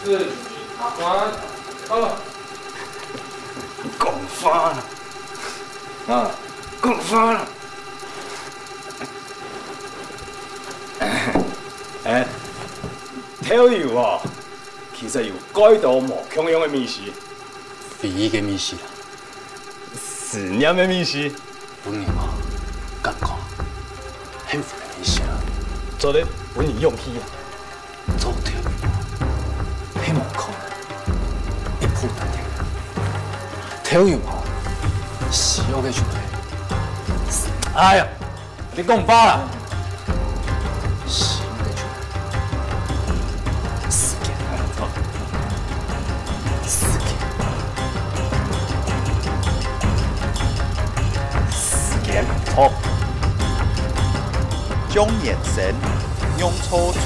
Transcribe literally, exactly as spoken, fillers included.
四、三、二。讲话啦！啊，讲话啦！哎，豆油哦，其实有介多无共样个味緒。唯一个味緒啦，思念个味緒。分人哦，感觉幸福个味緒啊。做得分人勇气啊。 做豆油，係無可能一步登天。豆油吼，需要个就係，哎呀，你講話啦！需要个就係時間，時間，時間。好。鍾延生、楊初忠、